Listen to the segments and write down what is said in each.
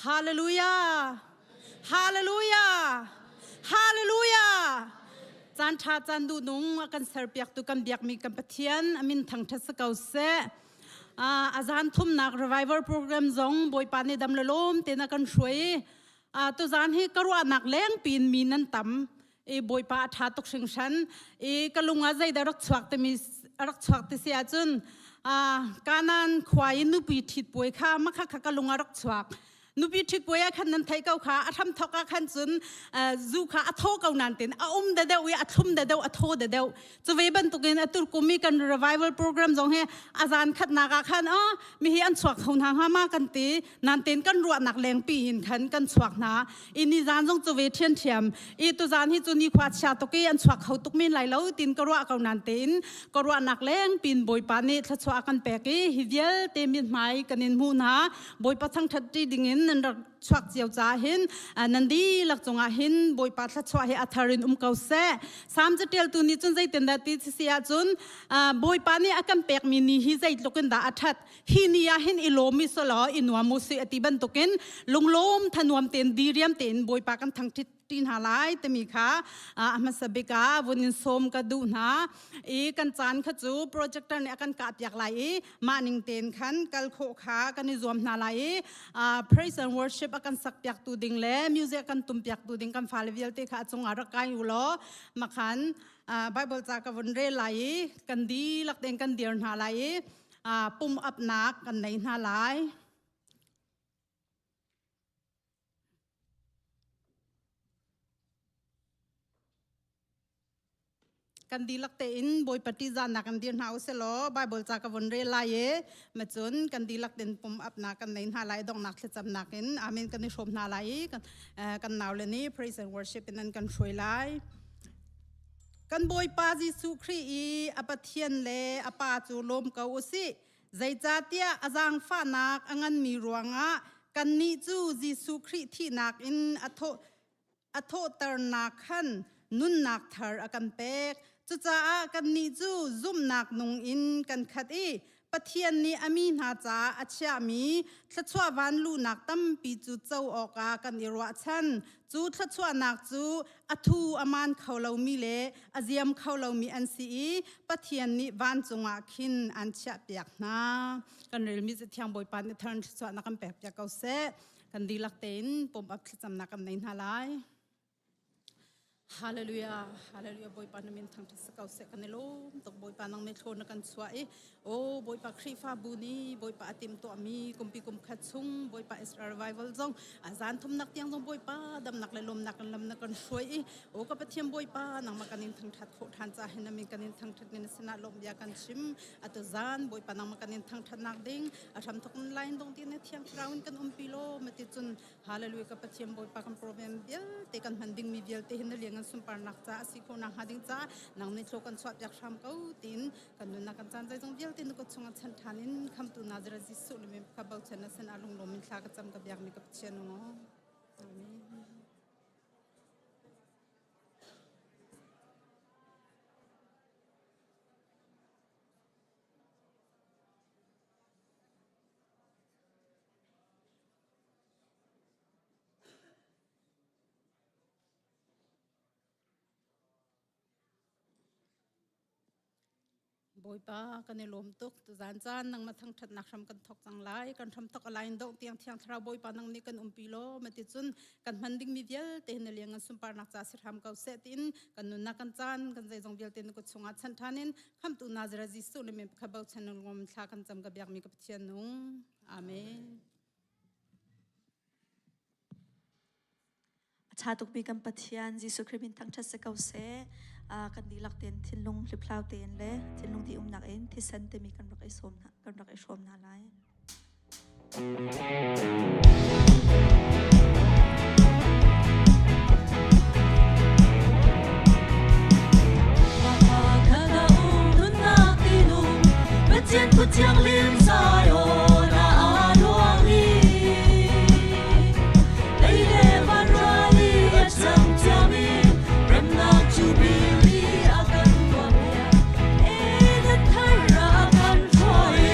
Hallelujah! Hallelujah! Hallelujah! Caan ṭha caan duh nung a kan serpiaktu kan biakmi kan Pathian a min thangṭhat si ko seh. A zan thumnak revival program zong Bawipa nih dam le lawm tein a kan hruai. Tuzaan hi ka ruahnak leng piin mi nan tam. I Bawipa a ṭha tuk hringhran. I ka lung ah zeidah rak chuak timi rak chuak ti si ahcun Kanaan khua i nupi ṭhit puai kha makha kha ka lung ah rak chuak. Nupi ṭhit puai ah khan nan theih ko kha a hram thok ah khan cun zu kha a thaw ko nan tin a um da deuh i a thlum da deuh a thaw da deuh. Cu ve bantukin a turkum i kan revival program zong hi a zan khatnak ah khan ah mi hi an chuak kho hna hnga ma kan ti nan ten kan ruahnak lengpi in khan kan chuak hna. I ni zan zong cu ve ṭhiamṭhiam. I tuzan hi cu nikhua chia tuk i an chuak kho tuk men lai lo tin ka ruah ko nan tein ka ruahnak leng pin Bawipa nih thluachuah a kan pek i hi vialte mithmai kan in hmuh hna. Bawipa thangṭhat ṭi dingin nan rak chuak cio caah hin nan dihlak cungah hin Bawipa thluachuah hi a thar in um ko seh. Salm caṭialtu nih cun zeitindah ti si ahcun Bawipa nih a kan pekmi ni hi zeitluk in dah a ṭhat hi ni ah hin i lawm i solaw i nuam u sih a ti bantukin lunglawm thanuam tein diriam tein Bawipa kan thangṭhit ṭi hna lai timi kha a hmasa bik ah vun in sawm ka duh hna i kan caan kha cu projector nih a kan kah piak lai i mah ning tein khan kal khawh kha kan i zuam hna lai i praise and worship a kan sak piak tu ding le music a kan tum piak tu ding kan fale vialte kha a cungah rak kai u law makhan Bible ca ka vun rel lai i kan dihlak tein kan dir hna lai i pum apnak kan nei hna lai. Kan dihlak tein Bawipa ṭihzahnak in dir hna u sih law Bible ca ka vun rel lai i macun kan dihlak tein pum apnak kan nei hna lai donghnak thlacamnak in amen kan i hrawm hna lai i kan naule nih praise and worship in an kan hruai lai. Kan Bawipa Jesuh Khrih i a Pathian le a Pa cu lawm ko u sih. Zeicahtiah a zaangfahnak a nganmi ruangah kannih cu Jesuh Khrih thihnak in a thawh a thawhternak khan nunnak thar a kan pek. Cucaah kannih cu zumhnak nung in kan khat i Pathian nih a mi hna caah a chiahmi thluachuah vanluhnak tampi cu co awkah kan i ruahchan. Cu thluachuahnak cu a thu a maan kho lomi le a ziam kho lomi an si i Pathian nih vancung ah khin an chiahpiak hna. Kan relmi Cathiang Bawipa nih thar thluachuahnak kan pekpiak ko seh. Kan dihlak tein pum up thlacamnak kan nei hna lai. Hallelujah, hallelujah, Bawipa na min thangṭhat si ko seh kan i lawm tuk Bawipa nang nih thlawn na kan chuah i o Bawipa Khrihfabu nih Bawipa a timhtuahmi kumpi kum khat chung Bawipa Israel revival zong a zan thumnak tiang zong Bawipa damnak le lawmnak kan lam na kan hruai i o ka Pathian Bawipa nangmah kan in thangṭhat khawh ṭhan ca hin na min kan in thangṭhat ni na sinah lawm bia kan chim atu zan Bawipa nangmah kan in thangṭhatnak ding a hramthok lain dong ti na thiang thlarau in kan umpi law mati cun Hallelujah ka Pathian Bawipa kan problem vialte kan hman dingmi vialte hin na liang sunparnak ca a si khawh nakhnga ding ca nang nih thlaw kan chuah piak hram ko tiin kan nunnak kan caan zeizong vialte na kut chungah chan ṭhan in khamtu Nazareth Jesuh le min ka bochan na sin ah lunglawm in thla ka cam ka biakmi ka Pathian nung Amen. Bawipa kan i lawm tuk tuzan caan nangmah thangṭhatnak hram kan thawk cang lai kan hram thawk a lain dongh tiang thiang thlarau Bawipa nang nih kan umpi law mati cun kan hman dingmi vialte na liang an sunparnak ca si hram ko seh tiin kan nunnak kan caan kan zeizong vialte na kut chungah chan ṭhan in khamtu Nazareth Jesuh le min pakhat bochan ngom thla kan cam ka biakmi ka Pathian nung Amen. A ṭha tukmi kan Pathian Jesuh Khrih min thangṭhat si ko seh. Kan dihlak tein thinlung hliphlau tein le thinlung di umnak in thisen timi kan rak i sawm hna, kan rak i hrawm hna lai. Pathian kut thianghlim Zion ah a luang i lei le van ral i a cang ciami remnak jubilee a kan tuahpiak Eden thar ah a kan hruai.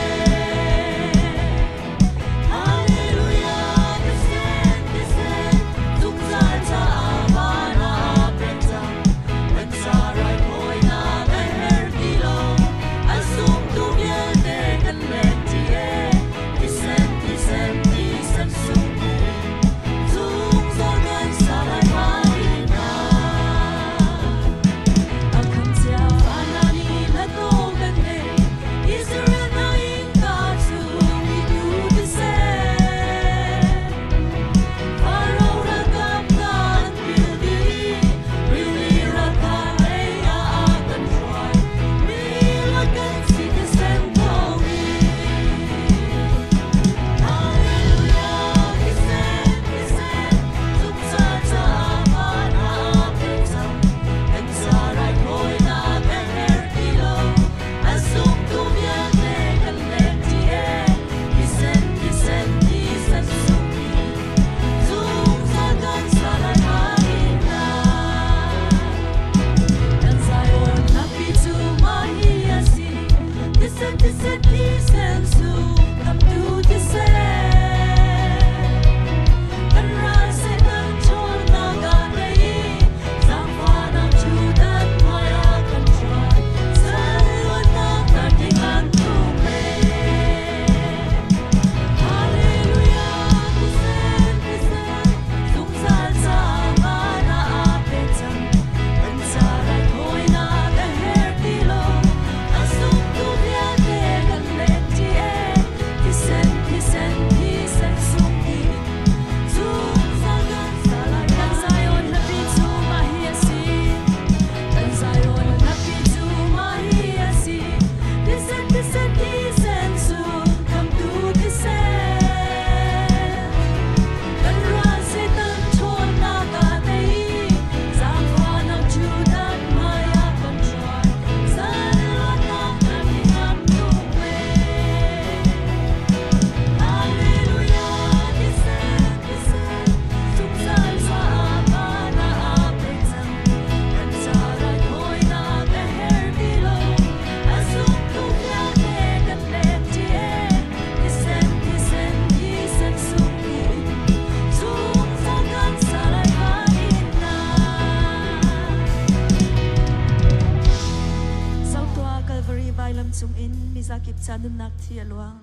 cung in mizakip ca nunnak thi a luang.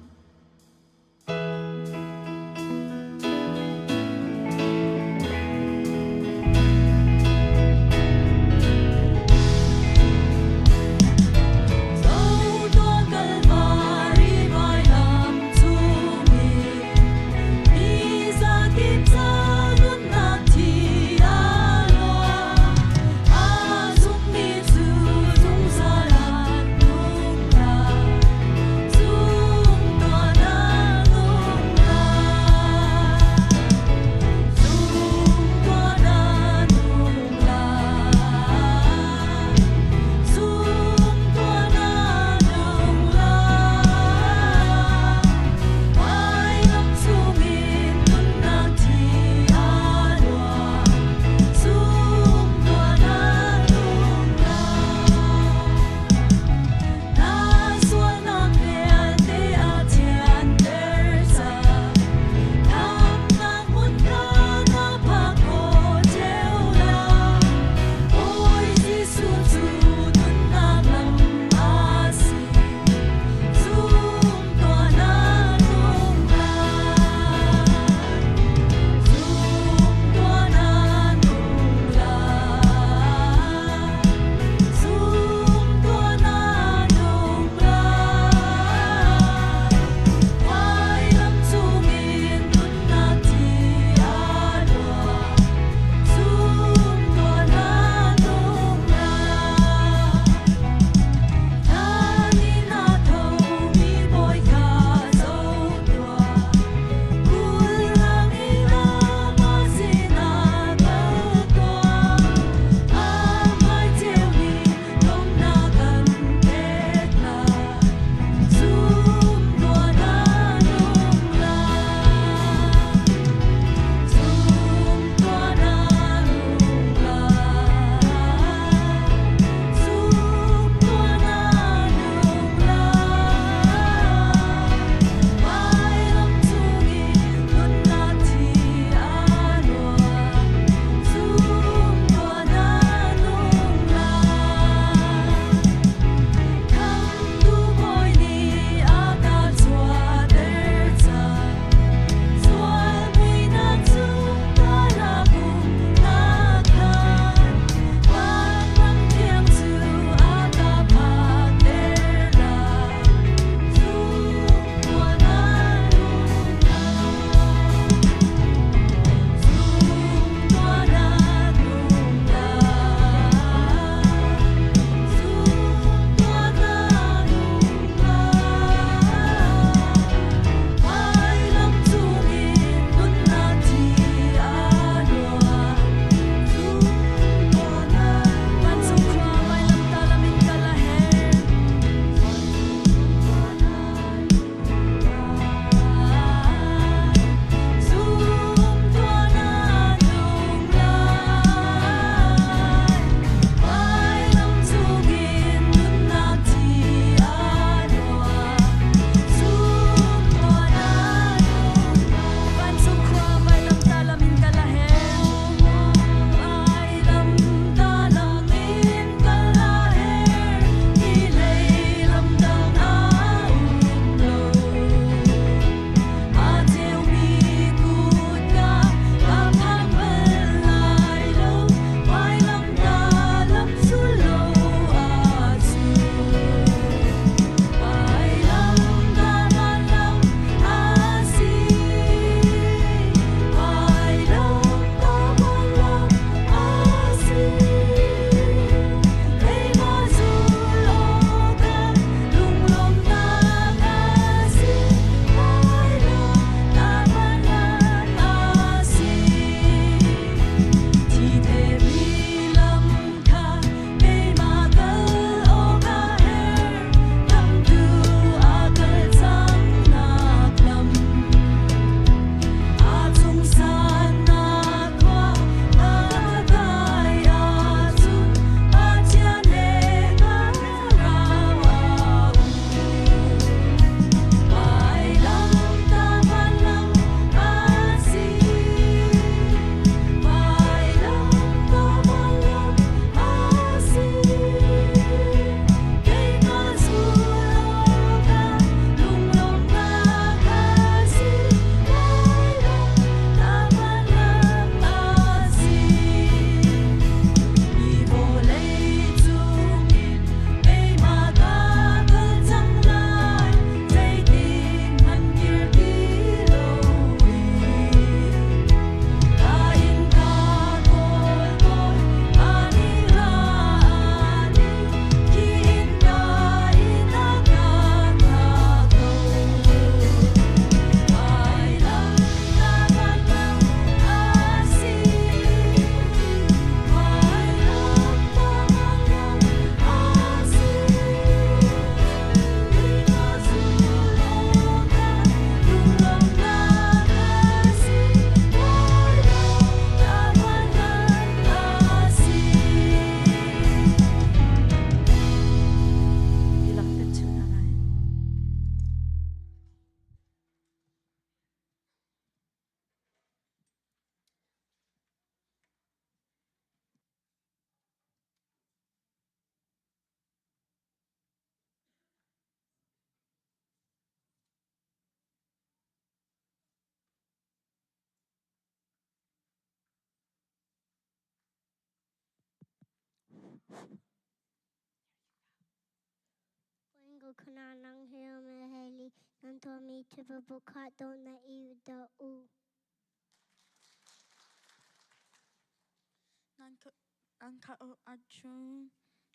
Nan kha u ahcun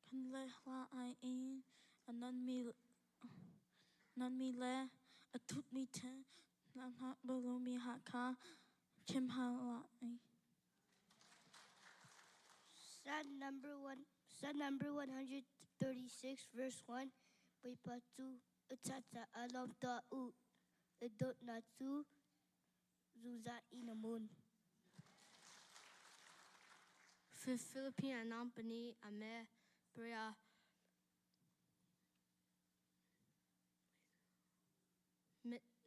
kan le hla ai in a nanmi le a thutmi the nan hngak bal lomi Hakha chim hal lai. Psalm number one, Psalm number 136, verse 1. Bawipa cu a caah a lawm tuah u, a dawtnak cu zungzal in a mun. Philippine Anampani Ame Bria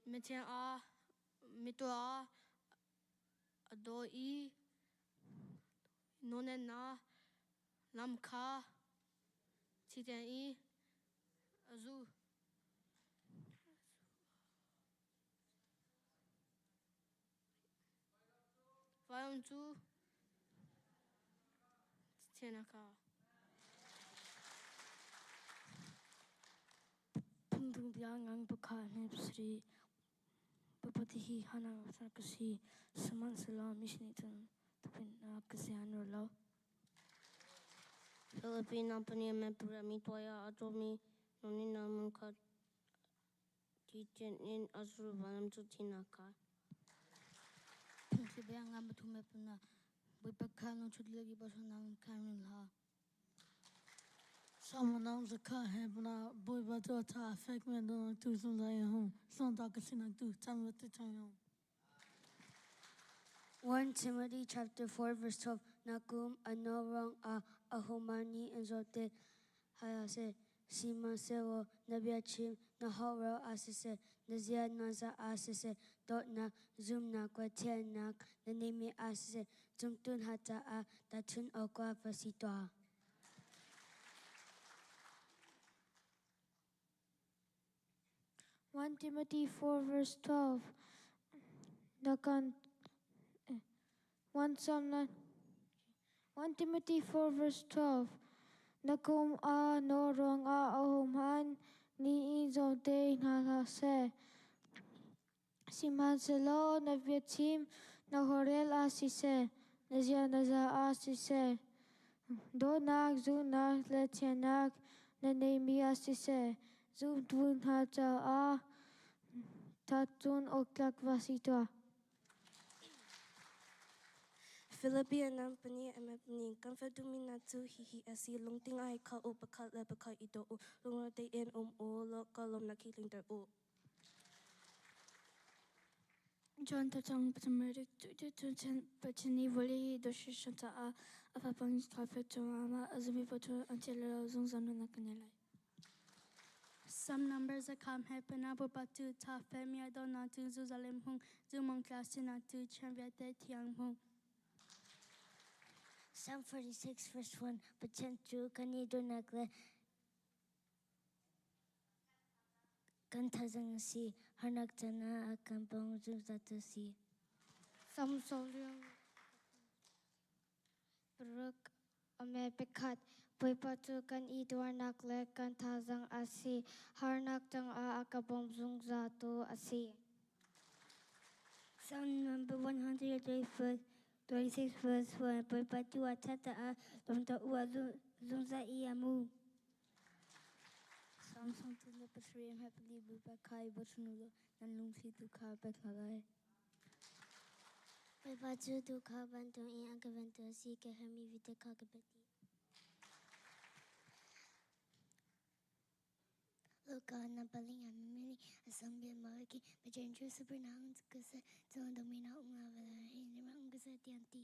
Mithiang a mituah a daw i nawlnennak lam kha thiten i a zul. Vailam cu thian a ka. Phungthluk ngang pakhat hme pasarih papatihi hanak ka si sihmanhsehlaw mi nih cun tupinnak ka si an rel lo. Philippine company mi tuah a cawmi noni na mun kha ti in a zul valam cu thinak kai. Phungthluk ngang pathum me puna Bawipa kha lungchut legi pasonang khan rin hlah. Samanang zakha he bana Bawipa tu tha fek me do tu zungzal in hung songta ka sinak tu chan wa tu chang yong. 1 Timothy chapter 4 verse 12 Nakum anorong a ahumani enzote hayase sihmanhsehlaw na biachim na holhrel ah siseh, na zia na za ah siseh, dawtnak, zumhnak, thiannak na neihmi ah siseh, zumtu hna caah tahchunh awk va si tuah. 1 Timothy 4 verse 12 Nakan 1 Psalm 9 1 Timothy 4 verse 12 Na kum a no ruangah ahohmanh nih in zawmte hna hlah seh. Sihmanhsehlaw na biachim na holhrel ah siseh, na zia na za ah siseh, dawtnak, zumhnak le thiannak na neihmi ah siseh, zumtu hna caah tahchun awktlak va si tuah. Philippine Nampani MFni kan fedumi na cu hihi a si lungting ai kha u pakhat le pakhat i daw u lungre tein um u law ka lawmnak hi tlingter u. John Tachang Pachamerik cu cu chan Pachini vawlei hi dawhri caah a fapang thawfek cungah mah a zumi paoh cu an thil lo zungzal nunnak kan ngei lai. Psalm number zakham he pena pupa tu tha fe mia do na tu Jerusalem hung zu mong tla sina tu chan viate thiang hung. Psalm 46 verse 1 Pathian cu kan i dawtnak le kan thazang a si, harnak caan ah a kan bawm zungzal tu a si. Psalm sawmriang paruk ame pakhat Bawipa cu kan i tuarnak le kan thazang a si, harnak cangah a ka bawm zungzal tu a si. Psalm number 136 verse 1 Bawipa cu a ṭhat caah lawmter u a zungzal i a mu. Psalm 37 happily Bawipa kha i bochan u law nan lungthli tu kha pek hna lai. Bawipa cu tuukhal bantukin a ka ventu a si, ka herhmi vialte kha ka pek dih. Luka napaling amimini asambia malaki pajenju supernang kasa zon domina unga vala hinima ungasa tianti.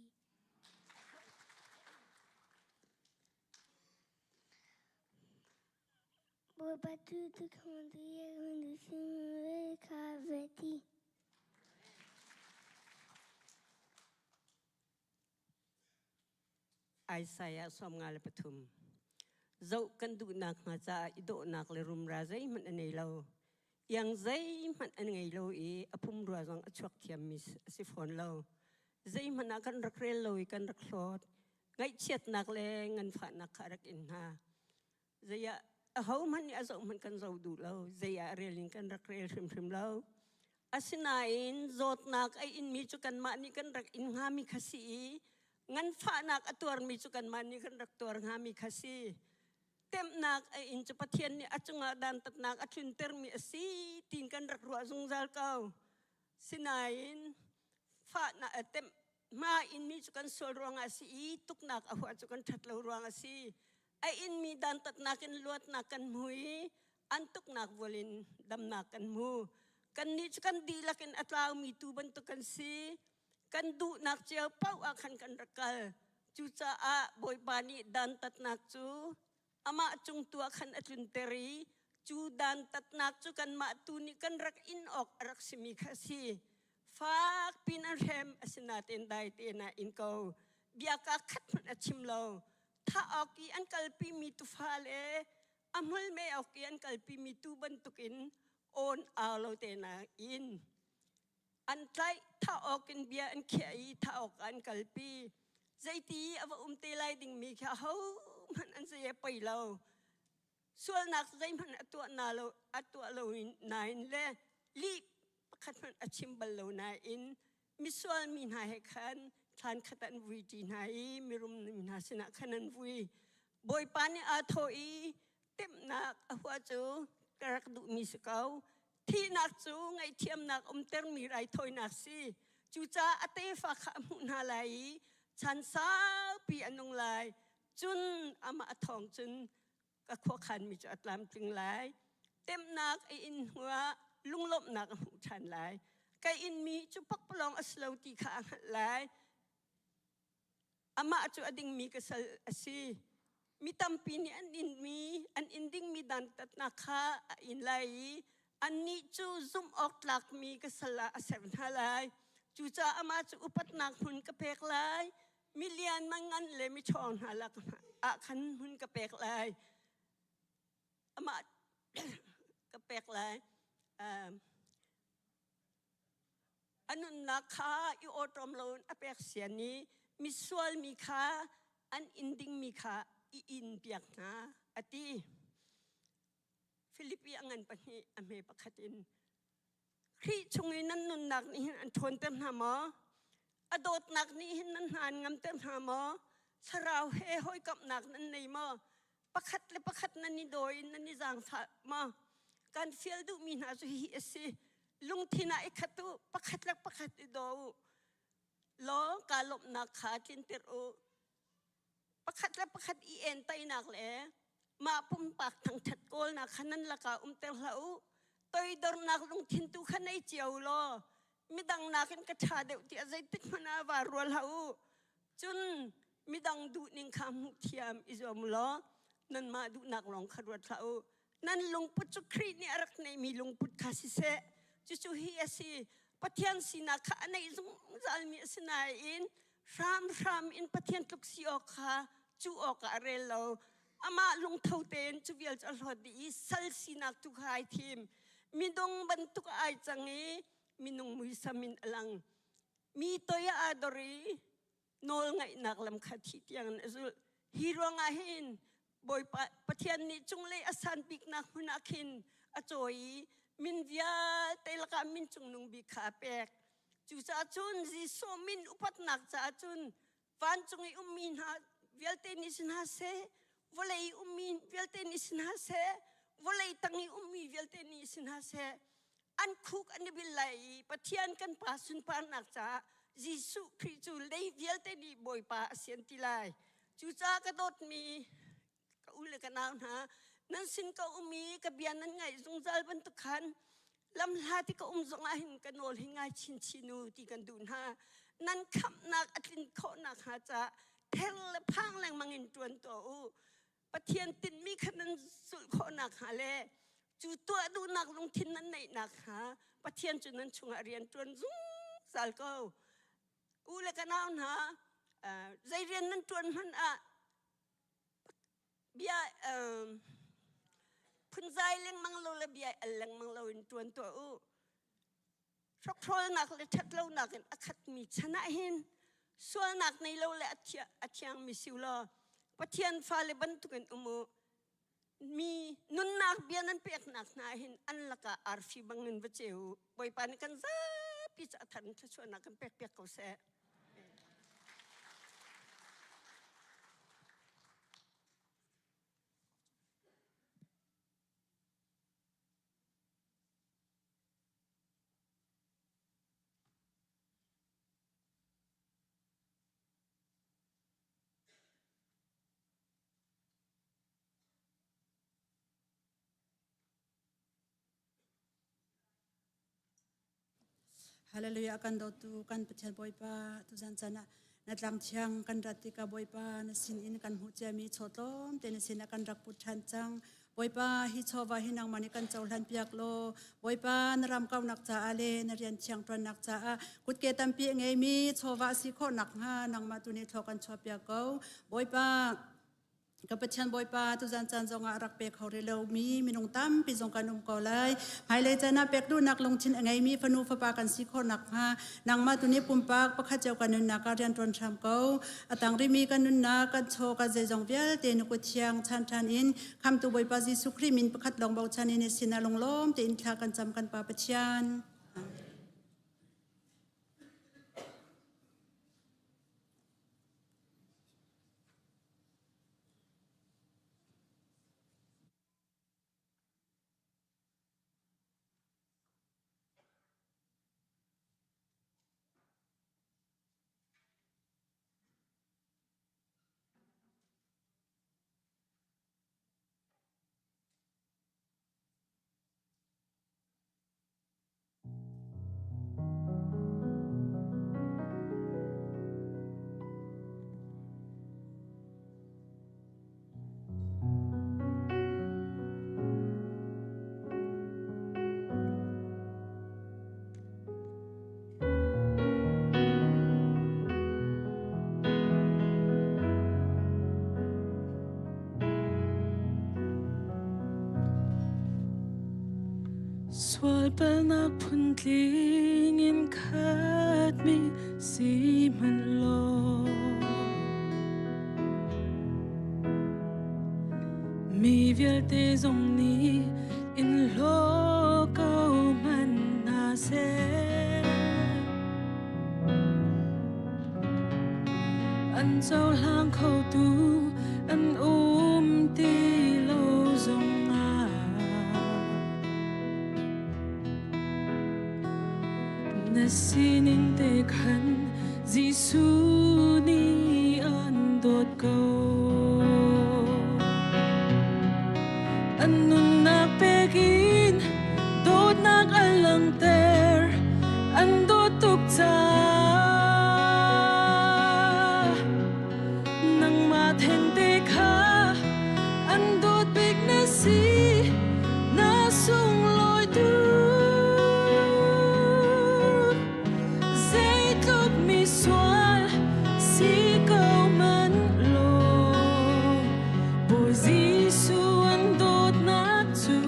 Bawipa cu tuukhal kha veti. Isaiah 53. Zoh kan duhnak hnga caah i dawhnak le rumra zeihmanh a nei lo. Iang zeihmanh an ngei lo i a pumrua zong a chuak thiammi a si fawn lo. Zeihmanh ah kan rak rel lo i kan rak hlawt. Ngaihchiatnak le nganfahnak kha a rak in hna. Zei ah ahohmanh nih a zoh hmanh kan zoh duh lo. Zei ah rel in kan rak rel hrimhrim lo. Asinain zawtnak a inmi cu kanmah nih kan rak in hngami kha si i nganfahnak a tuarmi cu kanmah nih kan rak tuar hngami kha si. Temhnak a in cu Pathian nih a cungah dantatnak a tluntermi a si tiin kan rak ruah zungzal ko. Sinain fahnak a temh hma inmi cu kan sual ruangah a si i tuknak a huah cu kan ṭhat lo ruang a si. A inmi dantatnak in luatnak kan hmu i an tuknak vual in damnak kan hmu. Kannih cu kan dihlak in a tlaumi tuu bantuk kan si. Kan duhnak cio paoh ah khan kan rak kal. Cucaah Bawipa nih dantatnak cu amah cung tu ah khan a tlunter i cu dantatnak cu kanmah tu nih kan rak in awk a rak simi kha a si. Fak pin an hrem asinain dai tein ah in ko. Bia kaa khat hmanh a chim lo. Thah awk i an kalpimi tufa le a hmul me awk i an kalpimi tuu bantukin awn au lo te nain an tlaih thah awk in bia an khiah i thah awk an kalpi zeiti a va um te lai dingmi kha ahohmanh an zei a poi lo sualnak zeihmanh a tuah na lo a tuah lo nain le lih pakhat hmanh a chim bal lo nain misual mi hna he khan thlan khat an vui ṭi hna i mirum mi hna sinah khan an vui bawipa nih aa thawh i temhnak a hua cu ka rak duhmi si ko thihnak cu ngaihthiamnak umtermi raithawinak si cucaah a tefa kha a hmuh hna lai i chan saupi a nung lai cun amah a thawng cun ka khuakhanmi cu a tlamtling lai. Temhnak a in hnuah lunglawmhnak a hmuh ṭhan lai. Ka inmi cu pakpalawng a si lo ti kha a hngalh lai. Amah cu a dingmi ka sal a si. Mi tampi nih an inmi, an in dingmi dantatnak kha a in lai i annih cu zumh awk tlakmi ka sal ah a ser hna lai. Cucaah amah cu upatnak hmun ka pek lai. Milian mangan le miṭhawng hna lak ah khan hmun ka pek lai. Amah ka pek lai. A nunnak kha i awṭawm loin a pek sian i misual mi kha an inn dingmi kha i in piak hna, a ti. Filipi a ngan pahnih a hme pakhat in Khrih chung i nan nunnak nih hin an ṭhawnter hna maw? A dawtnak nih hin nan hna an ngamter hna maw? Thlarau he hawikomhnak nan nei maw? Pakhat le pakhat nan i daw in nan i zaangfah maw? Kan fial duhmi hna cu hihi a si. Lungthin ah i khat u, pakhat le pakhat i daw u. Law kaa lawmhnak kha tlinter u. Pakhat le pakhat i entainak le mah pumpak thangṭhat kawlnak kha nan lakah umter hlah u. Toidornak lungthin tu kha nei cio law midang nakin ka ṭha deuh tiah zeitik hmanh ah vaa rual hlah u. Cun midang duhning kha hmuh thiam i zuam u law nanmah duhnak lawng kha ruat hlah u. Nan lungput cu Khrih nih a rak neihmi lungput kha siseh. Cucu hi a si, Pathian sinak kha a neih zungzalmi a si nain hramhram in Pathian tluk si awk kha cu awkah a rel lo. Amah lungtho tein cu vial cu a hlawt dih i sal sinak tu kha ai thim. Minung bantuk ai cang i minung muisam in a lang. Mi toi ah aa dor i nawlngaihnak lam kha thi tiangin a zulh. Hi ruangah hin Bawipa Pathian nih cunglei a san biknak hmun ah khin a cawi i min vialte lakah min cungnung bik kha a pek. Cucaah cun Jesuh min upatnak caah cun vancung i ummi hna vialte nih si hna seh, vawlei i ummi vialte nih si hna seh, vawlei tang i ummi vialte nih si hna seh, an khuk an i bil lai i Pathian kan Pa sunparnak caah Jesuh Khrih cu lei vialte nih Bawipa a si an ti lai. Cucaah ka dawtmi ka u le ka nau hna, nan sin ka um i ka bia nan ngaih zungzal bantuk khan lamhla ti ka um zongah hin ka nawl hi ngai chinchin u ti kan duh hna. Nan khamhnak a tlin khawh nakhnga caah ther le phang lengmang in ṭuan tuah u. Pathian tinhmi kha nan zulh khawh nakhnga le cu tuah duhnak lungthin nan neih nakhnga Pathian cu nan chungah rian ṭuan zungzal ko. U le ka nau hna, zei rian nan ṭuan hmanh ah bia phunzai lengmang lo le bia al lengmang lo in ṭuan tuah u. Hrokhrawlnak le ṭhatlonak in a khatmi chan ah hin. Sualnak nei lo le a thiangmi si law Pathian fale bantukin um u. Mi nunnak bia nan peknak hna hin an lakah arfi bangin va ceu u. Bawipa nih kan zapi cu a thar in thluachuahnak kan pekpiak ko seh. Hallelujah kan dawtu kan Pathian Bawipa tuzan chan ah na tlang thiang kan rat tikah Bawipa na sin in kan hmuh ciami chaw tlawm te na sin ah kan rak put ṭhan cang Bawipa hi chawva hi nangmah nih kan cohlan piak law Bawipa na ram kaunak caah le na rian thiang ṭuannak caah kutke tampi a ngeimi chawva a si khawh nakhnga nangmah tu nih thlaw kan chuahpiak ko Bawipa ka Pathian Bawipa tuzan caan zongah rak pe kho rih lomi minung tampi zong kan um ko lai hmailei caan ah pek duhnak lungthin a ngeimi fanu fapa kan si khawh nakhnga nangmah tu nih pumpak pakhat cio kan nunnak ah rian ṭuan hram ko a tang rihmi kan nunnak kan chaw kan zeizong vialte na kut thiang chan ṭhan in Khamtu Bawipa Jesuh Khrih min pakhat lawng bochan in sinah lunglawm tein thla kan cam kan Pa Pathian. Sual palnak phuntling in khatmi si hmanh law mi vialte zong nih in hlaw ko hmanh hna seh. An cohlang khotu an um ti lo zongah na sining te khan Jesuh nih an dawt ko. An nunnak pekin dawtnak a langhter, an dawt tuk caah. Nangmah thengte kha an dawt bik na si, na sunglawi tuk. Zeitluk misual si ko man law, Bawi Jesuh an dawtnak cu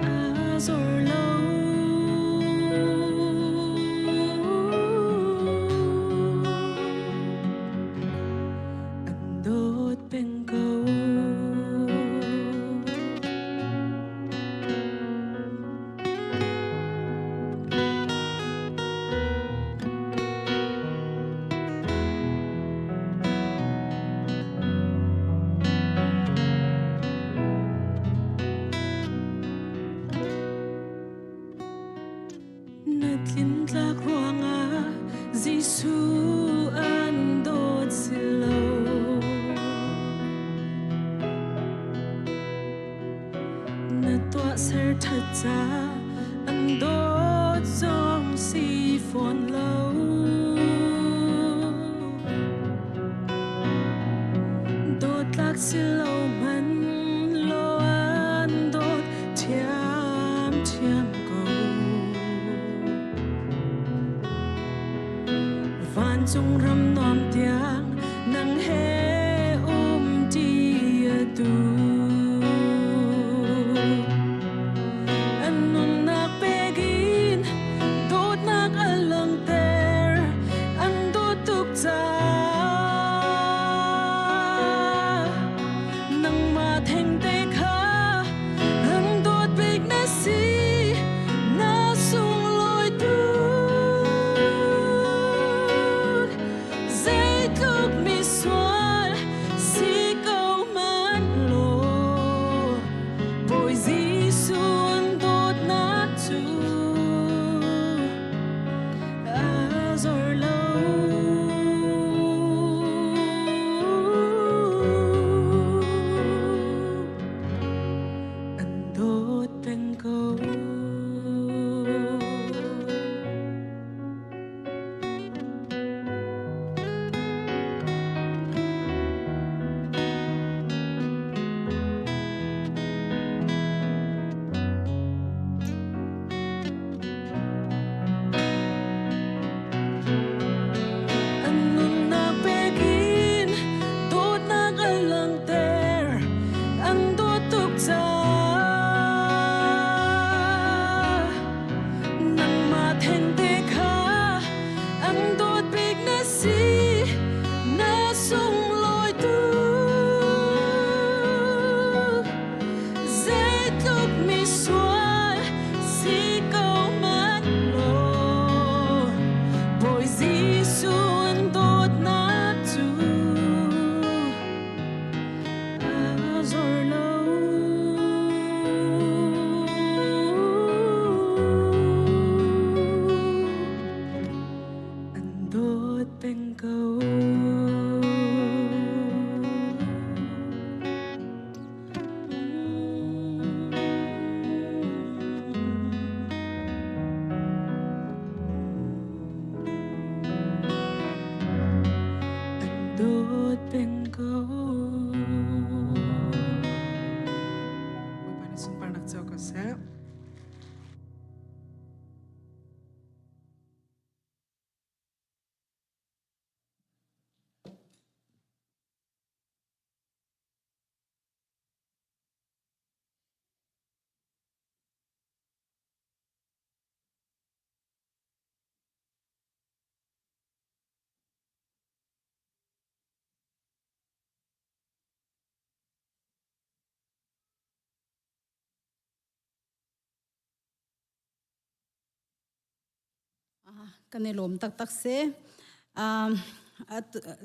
a zor lo. An dawt peng ko. Na tlintlak ruangah Jesuh an dawt si lo. Na tuahser ṭhat ca an dawt zong si fawn lo. Dawtlak si lo hmanh law an dawt ṭhiamṭhiam ko. Vancung ram nuam tiang nang he um ṭi a duh. An nunnak pekin dawtnak a langhter. zor lo. An dawt peng ko. An dawt peng ko. Bawipa nih sunparnak co ko seh. Kan i lawm taktak si.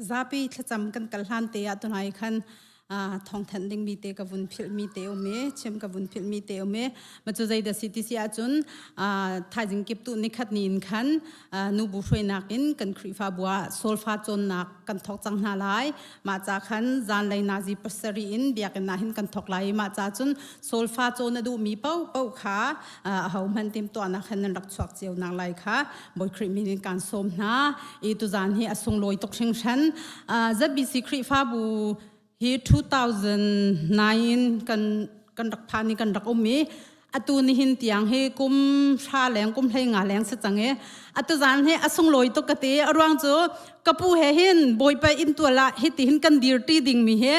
Zapi thlacam kan kal hlan te ah tunai khan thawngthanh dingmi te ka vun philhmi te um i chim ka vun philhmi te um i ma cu zei dah si ti si ahcun thaizing kip tu nikhat ni in khan nubu hruainak in kan Khrihfabu ah solfa cawnnak kan thawk cang hna lai. Mah ca khan zanlei nazi pasarih in biakinn ah hin kan thawk lai i mah ca cun solfa cawn a duhmi paohpaoh kha ahohmanh timhtuahnak he nan rak chuak cio nak lai kha Bawi Khrih min in kaan sawm hna. I tuzan hi a sunglawi tuk hringhran. ZBC Khrihfabu hi 2009 kan kan rak phan i kan rak um i atu nihin tiang hi kum hra leng kum hlei nga leng si cang i atu zan hi a sunglawi tuk ka ti a ruang cu ka pu he hin bawipa inn tual ah hiti hin kan dir ti ding mi hi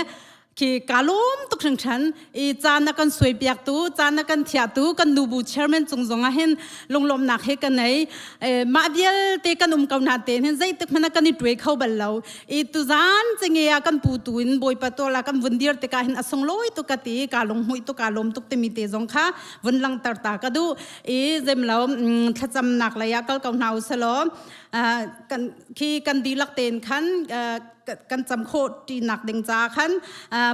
khi ka lawm tuk hringhran i caan a kan suai piak tu caan a kan thiahtu kan nubu chairman cung zong ah hin lunglawmnak he ka nei mah vialte kan um ko na te hin zeitik hmanh kan i tuai kho bal lo i tuzan cenge ah kan pu tu in bawipa tual ah kan vun dir tikah hin a sunglawi tuk ka ti ka lunghmuih tuk ka lawm tuk timi te zong kha vun langter ta ka duh i zemlo thlacamnak lei ah kal ko hna uselaw kan khi kan dihlak tein khan kan cam khawh ṭinak ding ca khan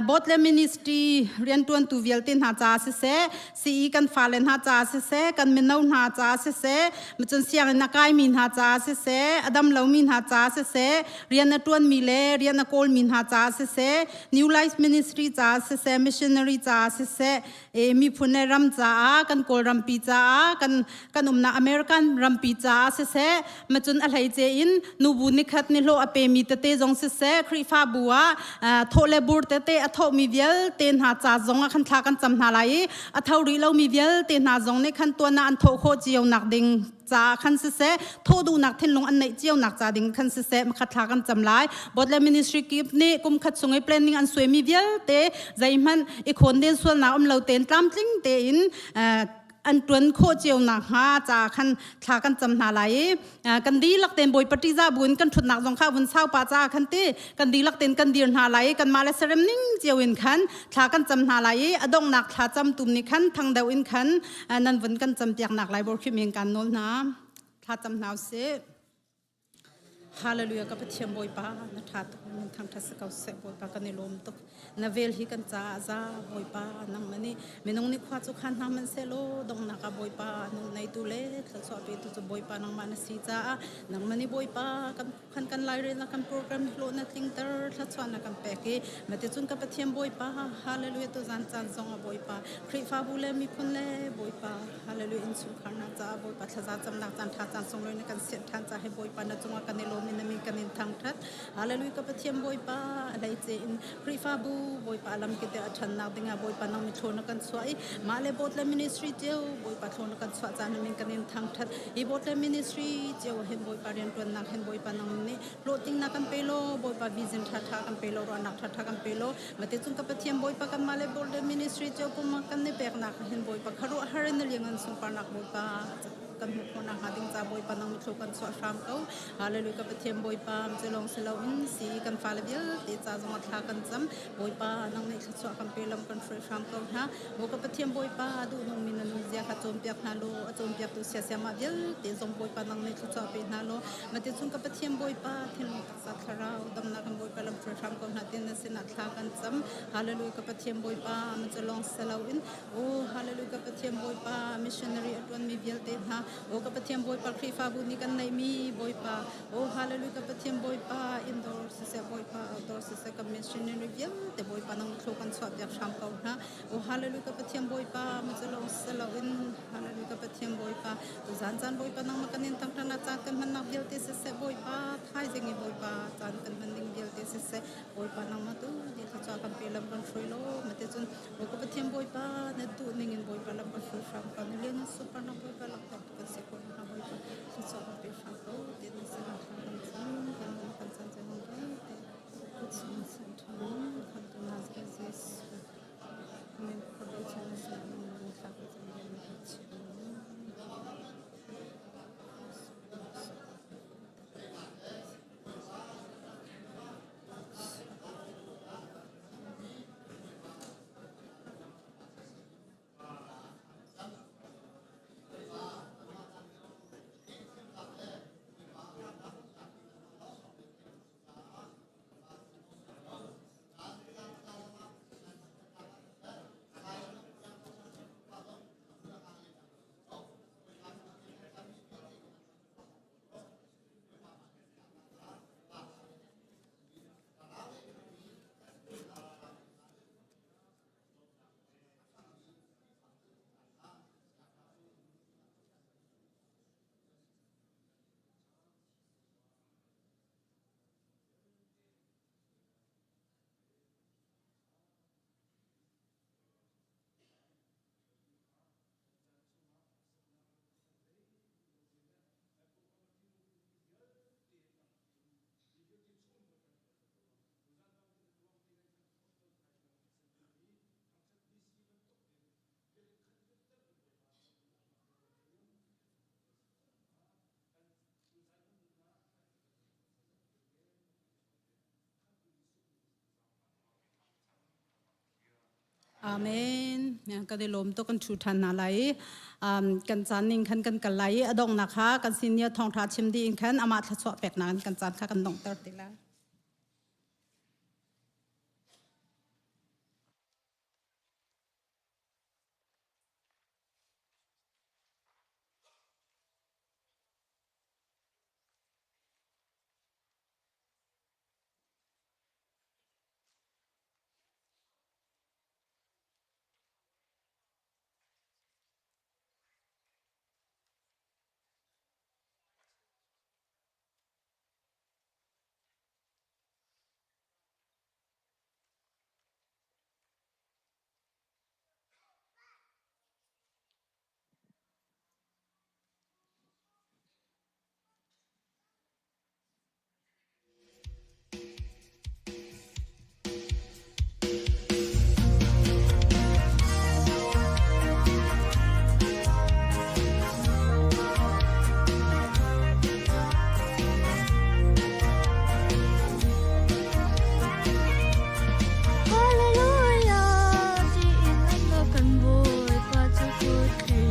board le ministry rianṭuantu vialte hna ca siseh CE kan fale hna ca siseh kan mino hna ca siseh cun sianginn a kaimi hna ca siseh a dam lomi hna ca siseh rian a ṭuanmi le rian a kawlmi hna ca siseh New Life Ministry ca siseh missionary ca siseh miphun le ram caah kan kawl rampi caah kan kan umnak American rampi caah siseh macun a hleice in nubu nikhat ni hlawh a pemi tete zong siseh Khrihfabu ah thawh le bur tete a thawhmi vialte hna ca zong ah khan thla kan cam hna lai i a tho rih lomi vialte hna zong nih khan tuan ah an thawh khawh cio nak ding ca khan siseh thawh duhnak thinlung an neih cio nak ca ding khan siseh makhat thla kan cam lai Bodle ministry kip nih kum khat chung i planning an suaimi vialte zeihmanh i khawn den sualnak um lo tein tlamtling tein an tuan khawh cio nak hnga ca khan thla kan cam hna lai i kan dihlak tein bawipa ṭihzah buin kan ṭhutnak zong kha vun sau pa ca khan ti kan dihlak tein kan dir hna lai i kanmah le serem ning cio in khan thla kan cam hna lai i a donghnak thla cam tum nih khan thang deuh in khan nan vun kan cam piak nak lai bor khim in kan nawl hna thla cam hna usih Hallelujah ka Pathian Bawipa na ṭha tuk min thangṭhat si ko seh Bawipa kan i lawm tuk na vel hi kan caah za Bawipa nangmah nih minung nih khua cu khan hna hmanh sehlaw donghnak ah Bawipa nung neitu le thluachuah petu cu Bawipa nangmah na si caah nangmah nih Bawipa kan khan kan lairelnak kan program hlawh na tlingter thluachuah na kan pek i maticun ka Pathian Bawipa hallelujah tu zan caan zong ah Bawipa Khrihfabu le miphun le Bawipa Hallelujah innchungkhar hna caah Bawipa thlaza camnak caan ṭha caan sunglawi na kan sianh ṭhan caah hi Bawipa na cungah kan i lawm in na min kan in thangṭhat. Hallelujah ka Pathian Bawipa a hleice in Khrihfabu Bawipa lam kite a ṭhannak dingah Bawipa nang mi thlawn na kan chuah i mah le boat le ministry cio Bawipa thlawn na kan chuah caan na min kan in thangṭhat. Hi boat le ministry cio hin Bawipa rianṭuannak hin Bawipa nang nih hlawhtling na kan pe law Bawipa vision ṭhaṭha kan pe law ruahnak ṭhaṭha kan pe law Mate cung ka Pathian Bawipa kanmah le Board Ministry cio pum kan i peknak hin Bawipa kharuah har in na liangan sunparnak Bawipa. kan hmuh khawh nakhnga ding ca Bawipa nang thlu kan chuah hram ko. Hallelujah ka Pathian Bawipa cu lawng si loin si kan fale vialte ca zongah thla kan cam. Bawipa nang nih thluachuah kan pe lam kan hruai hram ko hna. Maw ka Pathian Bawipa duhnung mi na nunzia kha cawnpiak hna law a cawnpiaktu siasiamah vialte zong Bawipa nang nih thluachuah pe hna law mate chung ka Pathian Bawipa thinlung taksa thlarau damnak kan Bawipa lam hruai hram ko hna tin na sinah thla kan cam. Hallelujah ka Pathian Bawipa ma cu lawng si loin O hallelujah ka Pathian Bawipa missionary a tuanmi vialte hna O ka Pathian Bawipa Khrihfabu nih kan neihmi Bawipa O hallelujah ka Pathian Bawipa indoor siseh Bawipa outdoor siseh ka missionary vialte Bawipa nang thlu kan chuah piak hram ko hna O hallelujah ka Pathian Bawipa ma cu lawng si loin hallelujah ka Pathian Bawipa tu zan caan Bawipa nang ma kan in thangthatnak caan kan hmannak vialte siseh Bawipa thaizing i Bawipa caan kan hman ding vialte siseh Bawipa nangmah tu nih thluachuah kan pe lam kan hruai law mate cun Bawipa Pathian Bawipa na duh ning in Bawipa lam kan hruai hram ko na lian super na Bawipa lakter tu kan si ko na Bawipa thluachuah kan pe hram ko ti na sin ah thla kan cam kan lung kan caan caan vialte kut san than kan tu Nazareth Jesuh Amen khuabe chan na sin ah thla kan cam kan chim Amen. Kan i lawm tuk kan thu ṭhan hna lai i kan caan ning khan kan kal lai i a donghnak kha kan senior thawngṭha chim dih in khan amah thluachuah peknak in kan caan kha kan donghter ti lai. Hallelujah tiin an kan Bawipa cu kut thei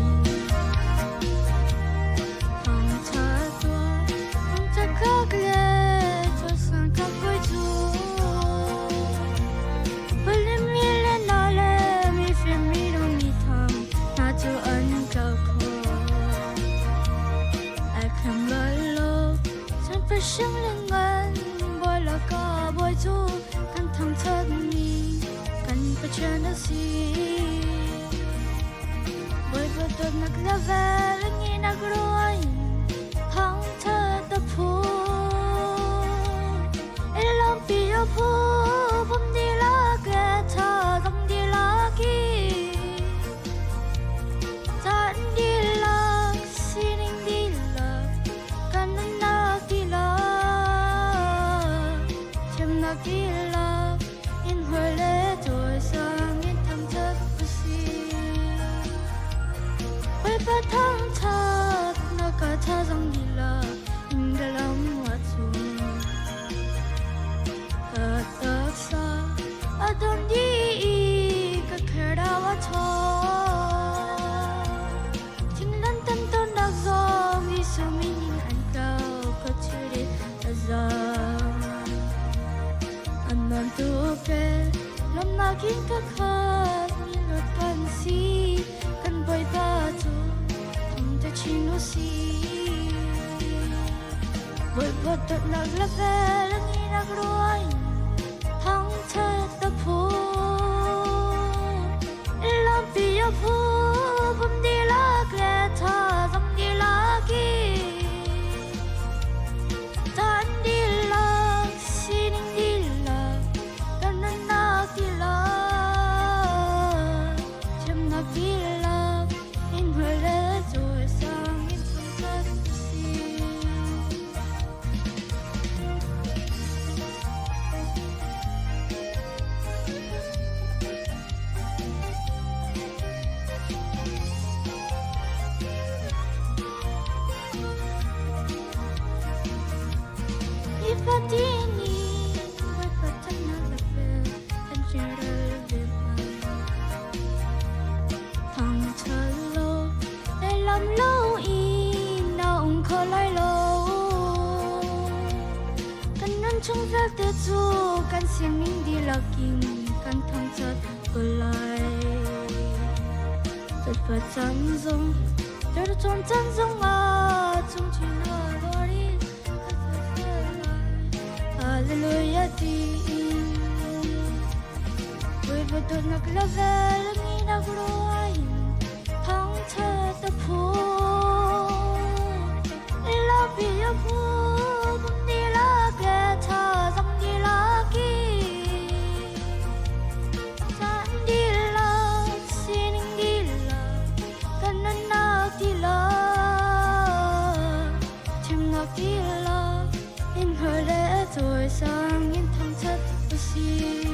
Bawipa dawtnak le vel nginak ruai thangthat a phu. Ilawmpi a phu, pum dihlak le thazang dihlak i. Caan dihlak, sining dihlak, kan nunnak dihlak, thiamnak dihlak, in hawi le cawisang in thangṭhat u sih. Bawipa thangṭhat. pakhat mi luat kan si kan Bawipa cu thangṭhat chin u sih. Bawipa dawtnak le vel a nginak ruai thangṭhat a phu. Lampi a phu pum dihlak le thazaang dihlak in. Tan dihlak, sining dihlak, kan nunnak dihlak, thiamnak dihlak, in hmual le cawisang in thangṭhat u sih. Nifatin in Bawipa thannak le fel kan chimrel ve hmanh. Thangṭhat lo le lam lo in na um kho lai lo. Kan nun chung vialte cu kan sining dihlak in kan thangṭhat ko lai. Bawipa chan zong Tlorcon chan zongah chungchin a in kan ser lai. Hallelujah tiin Bawipa dawtnak le vel nginak ruain thangṭhat a phu. Ilapi a phu pum dihlak le thazaang dihlak in. Caan dihlak, sining dihlak, kan nunnak dihlak, thimnak dihlak, in hmuh le cawisang in thangṭhat u sih.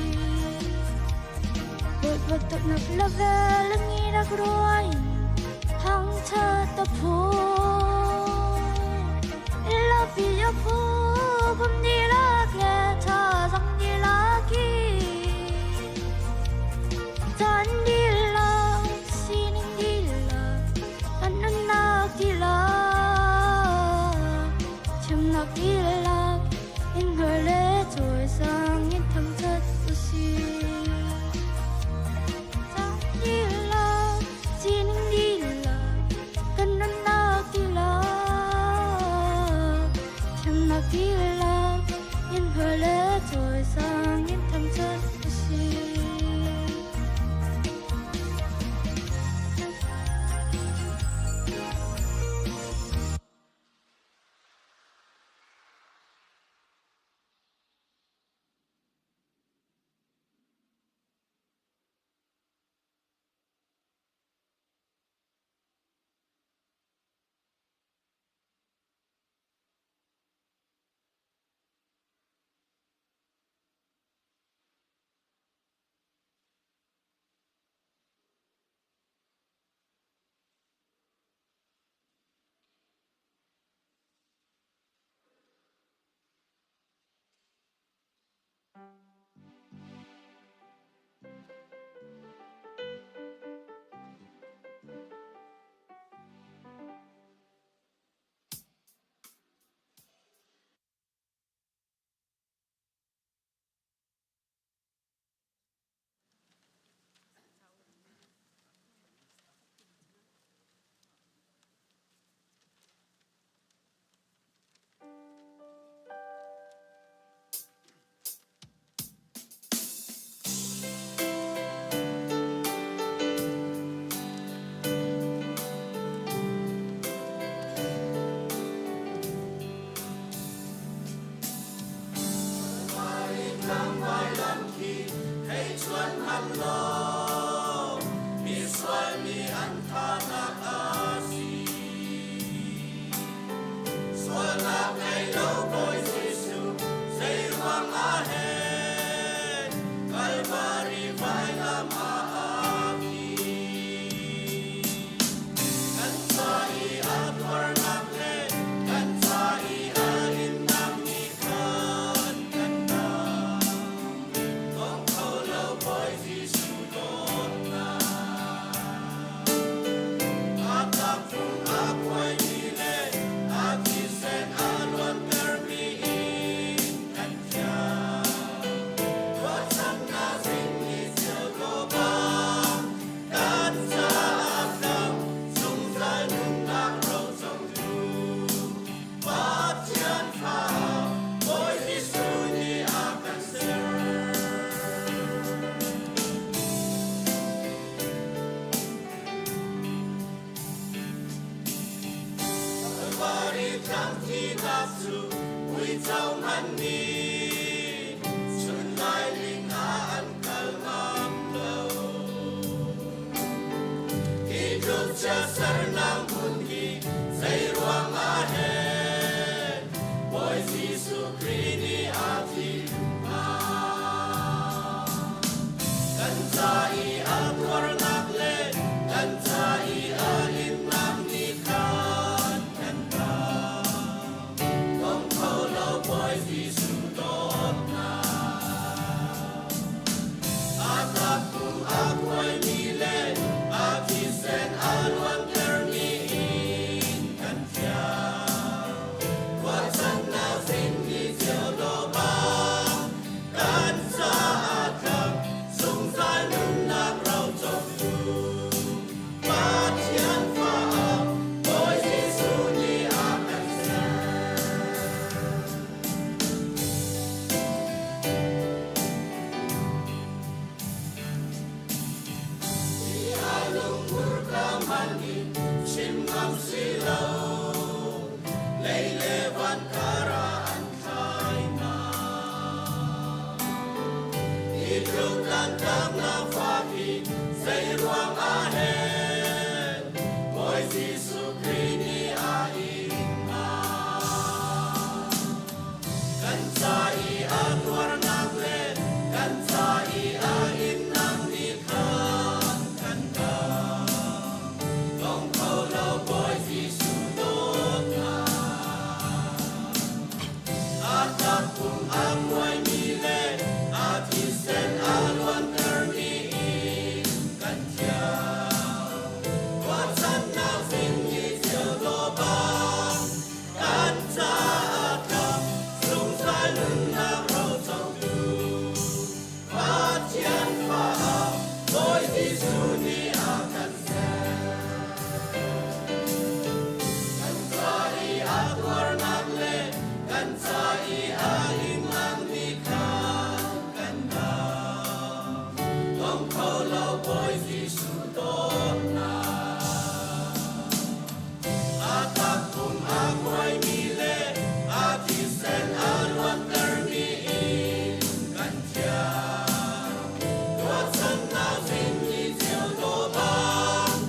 Bawipa dawtnak le vel a nginak ruai in thangṭhat a phu. Ilapi a phu, pum dihlak le thazaang dihlak in. Caan dihlak, sining dihlak, kan nunnak dihlak, thiamnak dihlak, in hmuh le cawisang in thangṭhat u sih. Caan dihlak, sining dihlak, kan nunnak dihlak, thiamnak dihlak, in hmuh le cawisang in thangṭhat u sih. tlang thinak cu uico hmanh nih chun lailing ah an kal ngam lo. Hi tluk chiatsernak hmun hi zei ruangah hen Bawi Jesuh Khrih nih a thim hnga? Kan ca i a tuarnak le kan ca i a innak nih khan kan ta. Dong kho lo Bawi Jesuh dawtnak. A takpum a kuaimi le a thisen a luantermi in kan thiang. Ruahchannak zingni cio dawh kan caah tlam zungzal nunnak ro cawktu Pathian fa ah Bawi Jesuh nih a kan ser. Hi a lungmur ka hman i chim ngam si lo, lei le van karah an thlai hna. Hi tluk lanhtaknak fak hi zei ruangah hen Bawi Jesuh Khrih nih a in hnga? Kan ca i a tuarnak le kan ca i a innak nih khan kan dam. Dong kho lo Bawi Jesuh dawtnak. A takpum a kuaimi le a thisen a luantermi in kan thiang. Ruahchannak zingni cio dawh bang kan caah tlap zungzal nunnak ro cotu Pathian fa ah Bawi Jesuh nih a kan ser. Kan ca i a tuarnak le kan ca i a innak nih khan kan dam. Dong kho lo Bawi Jesuh dawtnak. A takpum a kuaimi le a thisen a luantermi in kan thiang. Ruahchannak zingni cio dawh bang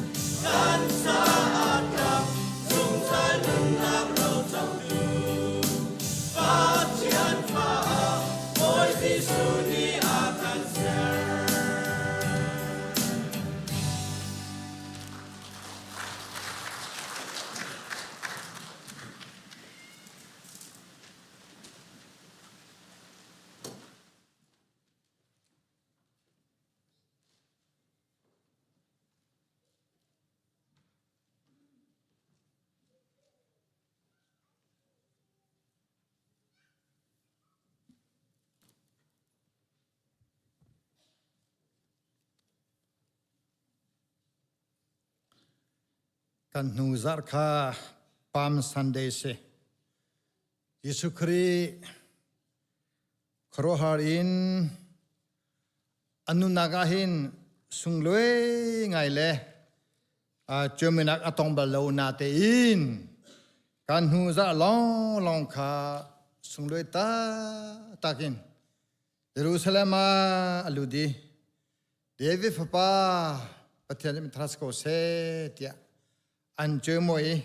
kan caah tlap zungzal nunnak ro cotu Pathian fa ah Bawi Jesuh nih a kan ser. Kan hnu zarh kha Palm Sunday si. Jesuh Khrih khuaruahhar in a nunnak ah hin sunglawi ngai le cuaminak a tong bal lo na tein kan hnu zarh lawnglawng kha sunglawi taktak in Jerusalem ah a lut i David fapa Pathian nih thras ko seh tiah an cuai i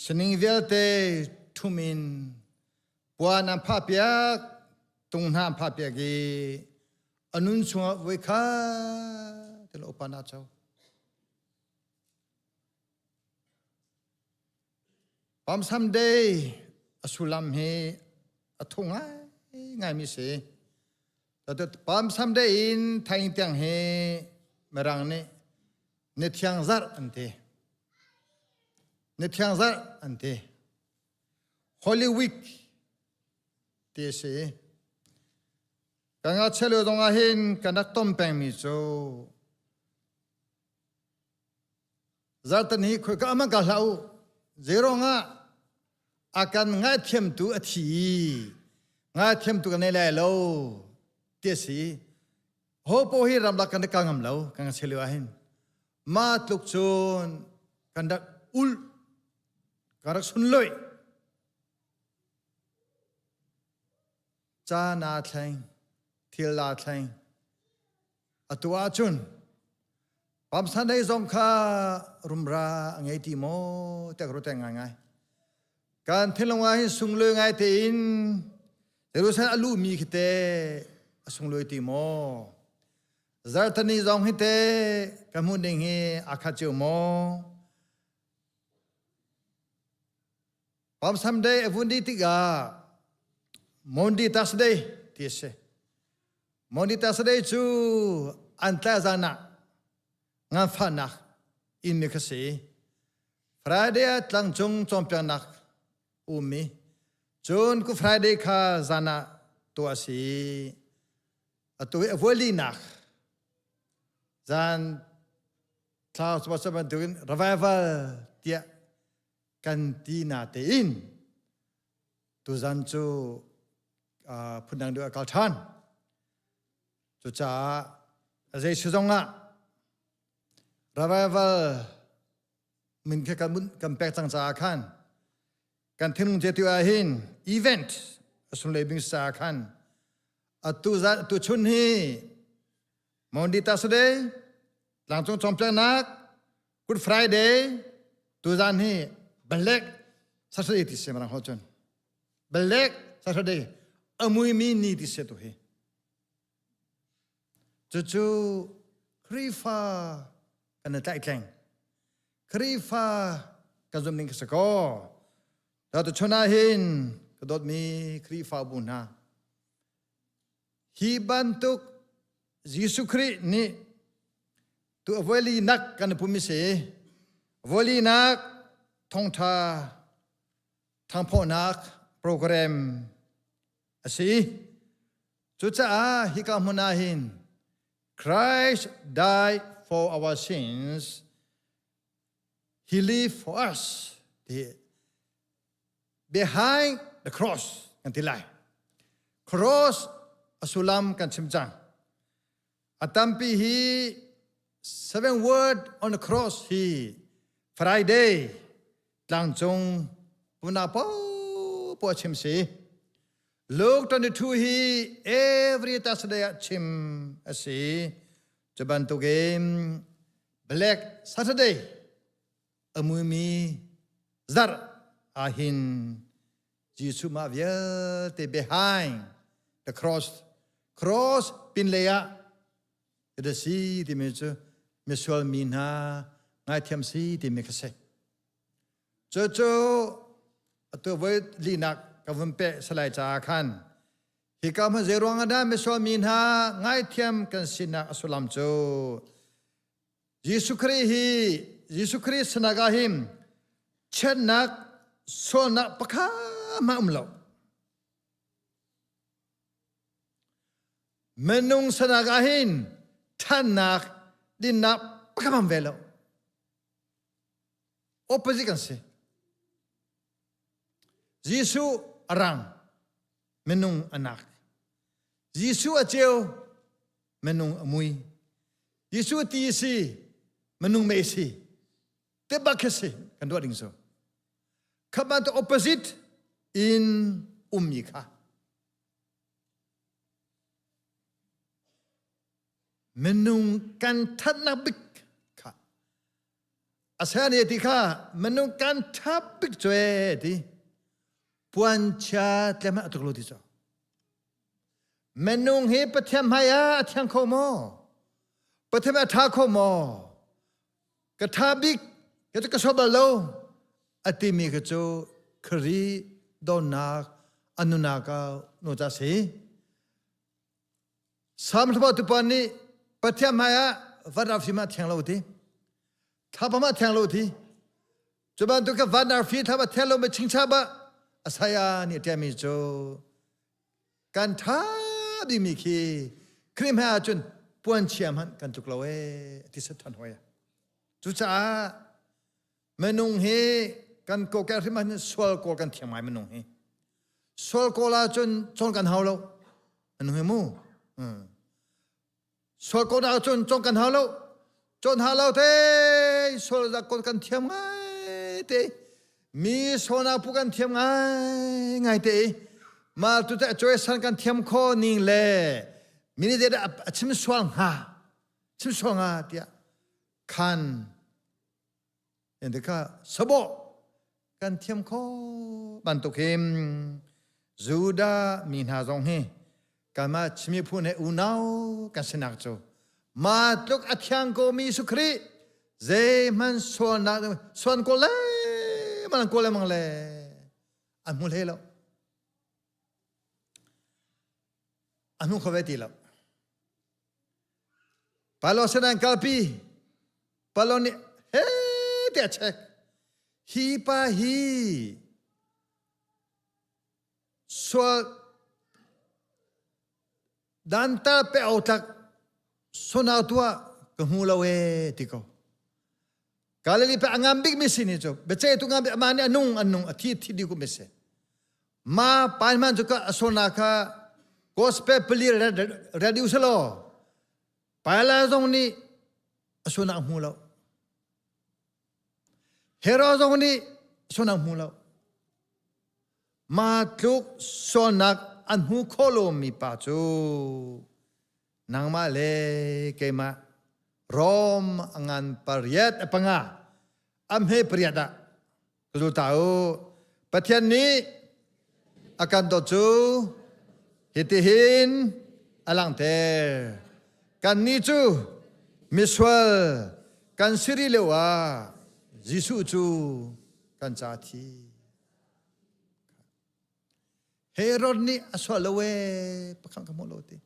sining vialte ṭhum in puan an phahpiak tung hna an phahpiak i a nun chungah voi khat te upa na co. Palm Sunday a sullam hi a thu ngai ngaimi si. Palm Sunday in thaing tiang hi Mirang nih ni thiang zarh an ti. Ni thiang zarh an ti. Holy Week ti a si. Ka ngakchia lio zong ah hin kan rak tom pengmi cu Zartan hi khoi ka aman ka hlah u. Zeirong ah a kan ngaithiamtu a thi i ngaithiamtu kan nei lai lo ti a si. Ho po hi ramlak kan kal ngam lo kan si lio ahhin. Ma tluk cun kan rak ul kan rak sunlawih. Caan aa thleng, thil aa thleng. Atu ahcun Palm Sunday zong kha rumra a ngei ti maw tiah ka ruat ngaingai. Kan thinlung ah hin sunglawi ngai tein Jerusalem a luhmi khi te a sunglawi ti maw? Zarhteni zong hi te kan hmuh ding hi aa khat cio maw? Palm Sunday a vun dih tikah Maundy Thursday ti a si. Maundy Thursday cu an tlai zan ah nganfahnak inn mi kha si. Friday ah tlangcung cawnpiaknak ummi cun Good Friday kha zan ah tuah a si. Atu hi a vualinak zan thla bantukin revival tiah kan ti na tein tuzan cu phundang deuh a kal ṭhan. Cucaah a zei si zong ah revival min kha kan kan pek cang caah khan kan thinlung te tu ah hin event a sunlei bing sa khan atu zan tu chun hi Maundy Thursday tlangcung cawnpiaknak Good Friday tuzan hi Black Saturday ti si marang ho cun Black Saturday amuimi ni ti si tu hi cucu Khrihfa kan i tlaihtleng Khrihfa kan zum ning ka si ko ta tu chun ah hin ka dawtmi Khrihfabu hna Hi bantuk Jesuh Khrih nih tu a voilinak kan pum si voilinak thongtha thangphawhnak program a si. Cucaah hika hmun ah hin Christ died for our sins. He lived for us. Ti behind the cross kan ti lai cross a sullam kan chim cang a tampi hi seven word on the cross hi Friday tlangcung puna po po chim si Luke 22 hi every Thursday ah chim a si cu bantukin Black Saturday a muimi zarh ahhin Jesuh mah vialte behind the cross cross pinlei ah da si timi cu misual mi hna ngaithiam si timi kha si cucu atu voi linak ka vun pe salai caah khan hika hmun zei ruang ah dah misual mi hna ngaithiam kan sinak a sullam cu Jesuh Khrih hi Jesuh Khrih sinah ah hin chiatnak sualnak pakhat hmanh um lo. Minung sinah ah hin ṭhannak dinnak pakhat hmanh ve lo. Opposite kan si. Jesuh a rang, minung a nak. Jesuh a ceu, minung a mui. Jesuh ti si, minung mei si. Te bak khi si kan ruah ding cu. Kha bantuk opposite in ummi kha. Minung kan thatnak bik kha. Asani ti kha minung kan tha bik cu e ti. Puanchia tlem a tuk lo ti cu. Minung hi Pathian hmai ah a thiang kho maw? Pathian a ṭha kho maw? Ka ṭha bik, ka cu ka sual bal lo, a timi kha cu Khrih donnak a nunak ah nu ca si. Salm hlapa tupa nih Pathian hmai ah van arfi mah thiang lo ti. Thlapa mah thiang lo ti. Cu bantuk ka van arfi thlapa thiang lo mi chingcha ba Asaya nih a ṭialmi cu kan ṭha dingmi khi Khrih hmai ahcun puanchia hmanh kan tluk lo ee ti sat ṭhan hoi. Cucaah minung hi kan kokek hrim ahcun sual kawl kan thiam ngai minung hi. Sual kawl ahcun cawn kan hau lo. Minung hi mu. Sual kawl ahcun cawn kan hau lo. Cawn hau lo te sual kawl kan thiam ngai te. Mi sualnak pu kan thiam ngai ngai te. Ma tu te choice kan thiam kho ning le mini de a chim sual hnga chim sual hnga tiah khan Indika sabo kan thiam kho bantuk hin Judah mi hna zong hi kanmah Chin miphun he unau kan sinak cu ma tluk a thiang ko mi Jesuh Khrih zeihmanh sualnak suan ko le man ko le mang le an hmu hlei lo an hmu kho ve ti lo Palo sin an kalpi. Palo nih he tiah check. Hi pa hi sual dantal pe au tlak sonau tua ka hmu lo e ti ko. Galilee pe angam bik mi si ni cu bece tu ngam bik ama nih anung anung a thi thi di ku mi si. Ma pai man cu ka asona kha gospel pali radio selo paila zong nih asona hmu lo hero zong nih asona hmu lo ma tluk sualnak an hmu kho lo mi pa cu nangmah le keimah Rom ngan pariat a panga am he pariat ah Ka ta u. Pathian nih a kan dawt cu hitihin a langhter. Kannih cu misual kan si rih lio ah Jesuh cu kan ca thi. Herod nih a sual lo ee pakhat ka hmu lo ti.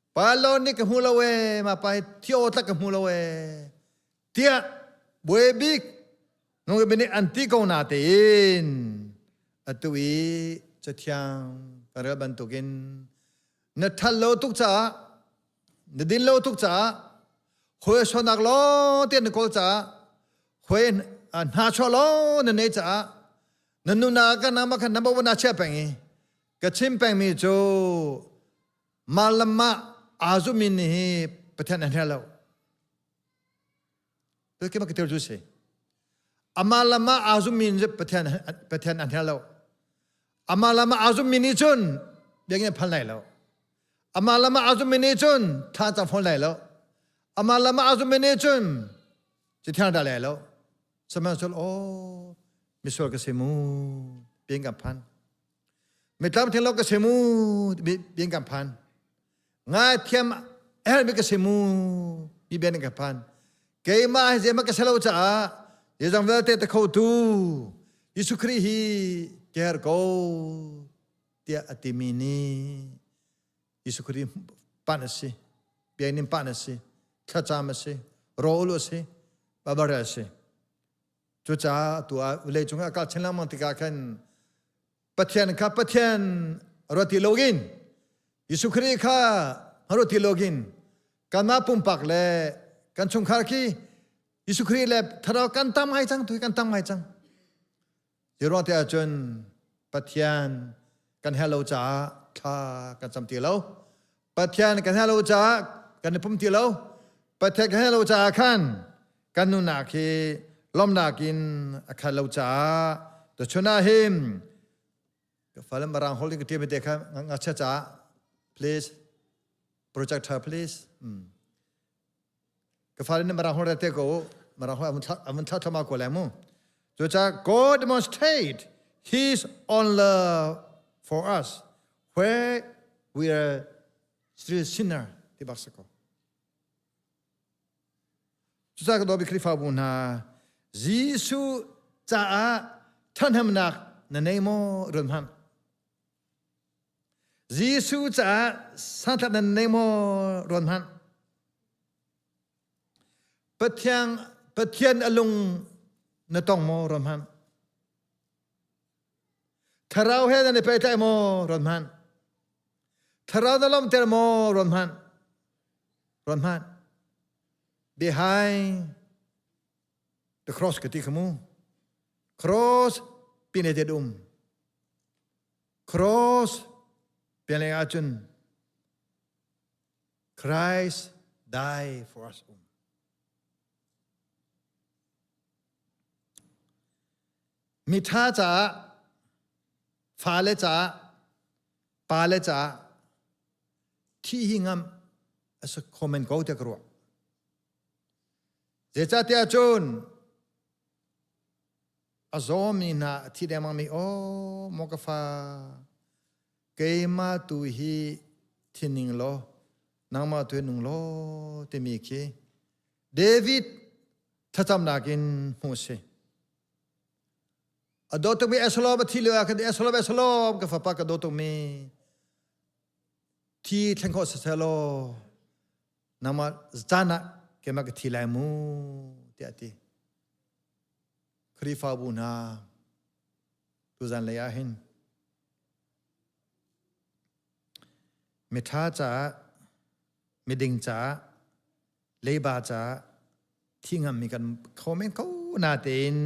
Palo nih ka hmu lo ee ma pa hi thio tlak ka hmu lo ee tiah buai bik nung nih an ti ko na tein atu i cathiang kan rel bantukin na that lo tuk caah na din lo tuk caah hoi suanak lawng te na kawl caah hoi hna chuah lawng na nei caah na nuna ka nama khan number one na chia peng i ka chim pengmi cu mah lam ah aa zummi nih hi Pathian an herh lo Ke ma ka tel cu si. Amah lam ah aa zummi nih Pathian Pathian an herh lo. Amah lam ah aa zummi nih cun biakinn phan lai lo. Amah lam ah aa zummi nih cun thla cam fawn lai lo. Amah lam ah aa zummi nih cun cithiang dah lai lo. Sihmanhsehlaw aw misual ka si mu piin kan phan. Mitlam thin lo ka si mu piin kan phan. Ngaithiam hermi ka si mu mi bian ka phan. Keimah hi zeihmanh ka si lo caah zeizong vialte te kho tu Jesuh Khrih hi ka herh ko tiah a timi nih Jesuh Khrih pan a si, biakinn pan a si, thlacam a si, rawl a si, babare a si. Cucaah tu ah vawlei cung ah kal chin lengmang tikah khan Pathian kha Pathian ruat ti loin Jesuh Khrih kha ruat ti loin kanmah pumpak le kan chungkhar khi Jesuh Khrih le thlarau kan tam ngai cang tu kan tam ngai cang. Hi ruang te ahcun Pathian kan herh lo caah thla kan cam ti lo. Pathian kan herh lo caah kan i pum ti lo. Pathian kan herh lo caah khan kan nunnak hi lawmnak in a khat lo caah tuchun ah hin ka fale marang holding ka ṭiam te kha ngakchia caah please projector please mm. Ka fale nih marang hol te ko marang hol amun thla thlama ko lai mu. Cucaah God demonstrate His own love for us where we are still sinner ti bak si ko. Cucaah ka dawbi Khrihfabu hna Jesuh caah ṭhahnemnak na nei maw ruat hmanh. Jesuh caah santlat nan nei maw ruat hmanh. Pathian Pathian a lung na tong maw ruat hmanh. Thlarau he nan i pehtlaih maw ruat hmanh. Thlarau na lawmhter maw ruat hmanh. Ruat hmanh. Behind the cross ka ti kha mu. Cross pine det um. Cross pialeng ahcun Christ die for us um. Mitha caah fale caah. Pa le caah thi hi ngam a si comment ko tiah ka ruah. Zeicahtiah cun a zawmi hna a thi dengmangmi aw maw ka fa keimah tu hi thining law nangmah tu hi nung law timi khi David thlacamnak in hmuh a si. A dawt tukmi Absalom a thi lio ah khan Absalom Absalom ka fapa ka dawt tukmi thi thleng khawh siseh law nangmah caan ah keimah ka thi lai mu tiah a ti. Khrihfabu hna tuzan lei ah hin miṭha caah miding caah leiba caah thi ngammi kan kho men ko natein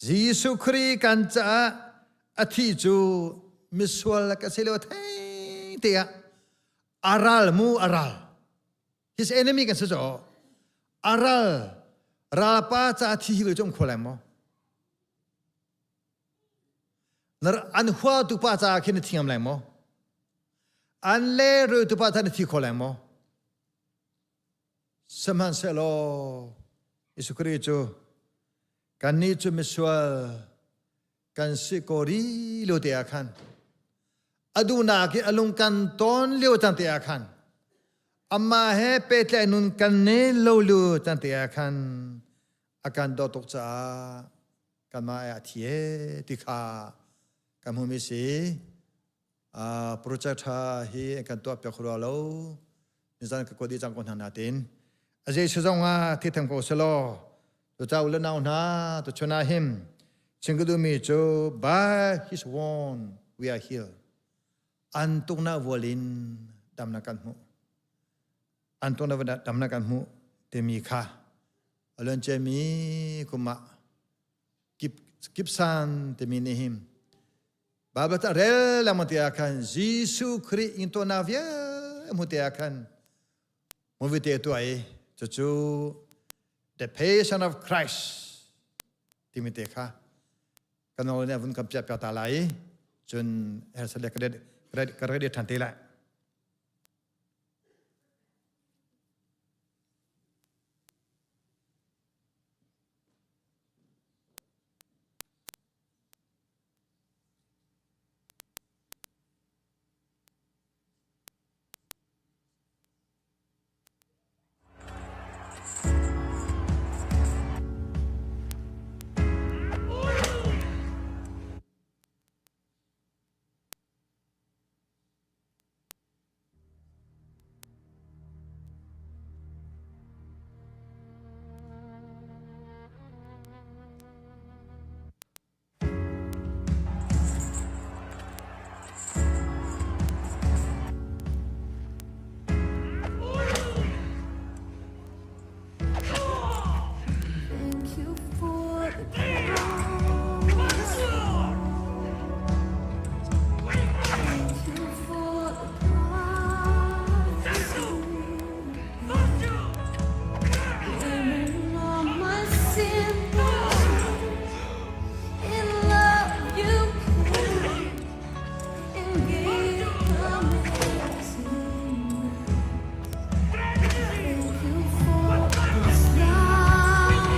Jesuh Khrih kan caah a thi cu misual ka si lo theng te ah aral mu aral his enemy kan si cho aral ralpa ca thi hi cu um kho lai maw an hua tu pa caah khin na thi ngam lai maw an le ru tu pa na thi kho lai maw Sihmanhsehlaw Jesuh Khrih cu kannih cu misual kan si ko rih lio te ah khan a duhnak i a lung kan ton lio cang te ah khan amah he pehtlaih nun kan nei lo lio cang te ah khan a kan dawt tuk caah kanmah ah a thi e ti kha kan hmuhmi si. Project ṭha hi kan tuah piak rua lo. Nizan ka kuat dih cang ko hna natin. A zei si zong ah thi them ko selaw tu ca u le nau hna tu chun ah him chim ka duhmi cu by his wound we are healed. An tuknak vual in damnak kan hmuh. An tuknak damnak kan hmuh timi kha a luanciami kum ah kip kipsan timi nih hin Bible ta rel lengmang te ah khan Jesuh Khrih in tuahnak vial hmu te ah khan movie te tuah i cucu The Passion of Christ timi te kha kan nawl nih a vun kan piah piak ta lai i cun hersa le ka ready ṭhan te lai. Thank you for the cross. Thank you for the price. Bearing all my sin in love you came and gave amazing. Thank you for this life.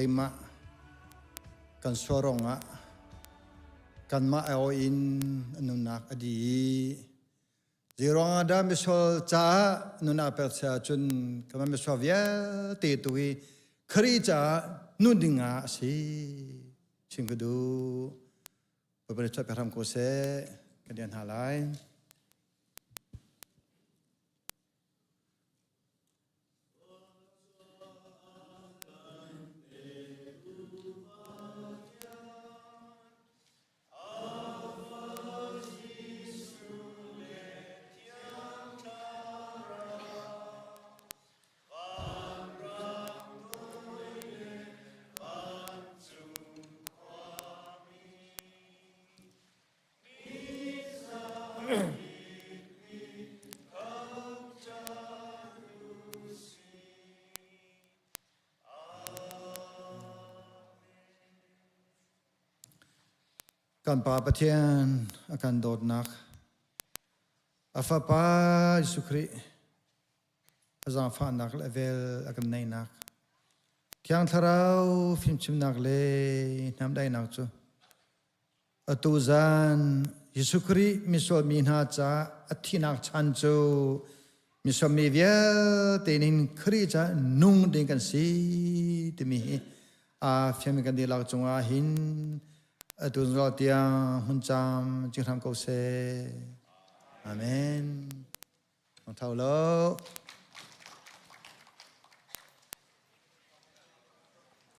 Keimah kan sual ruangah kanmah aiawh in a nunnak a dih i Zeiruangah dah misual caah nunnak pek si ahcun kanmah misual vialte tu hi Khrih caah nun ding ah a si. Chim ka duh. Bawipa nih chuah hram ko seh. Kan dian hna lai. Kan Pa Pathian a kan dawtnak, a Fapa Jesuh Khrih a zaangfahnak le a vel a kan neihnak, Thiang Thlarau fimchimnak le hnamdaihnak cu atu zan Jesuh Khrih misual mi hna ca a thihnak chan cu misual mi vialte nih Khrih ca nung ding kan si timi hi a fiangmi kan dihlak cungah hin atu zungzal tiang hmun cam cing hram ko seh. Amen. Tho lo.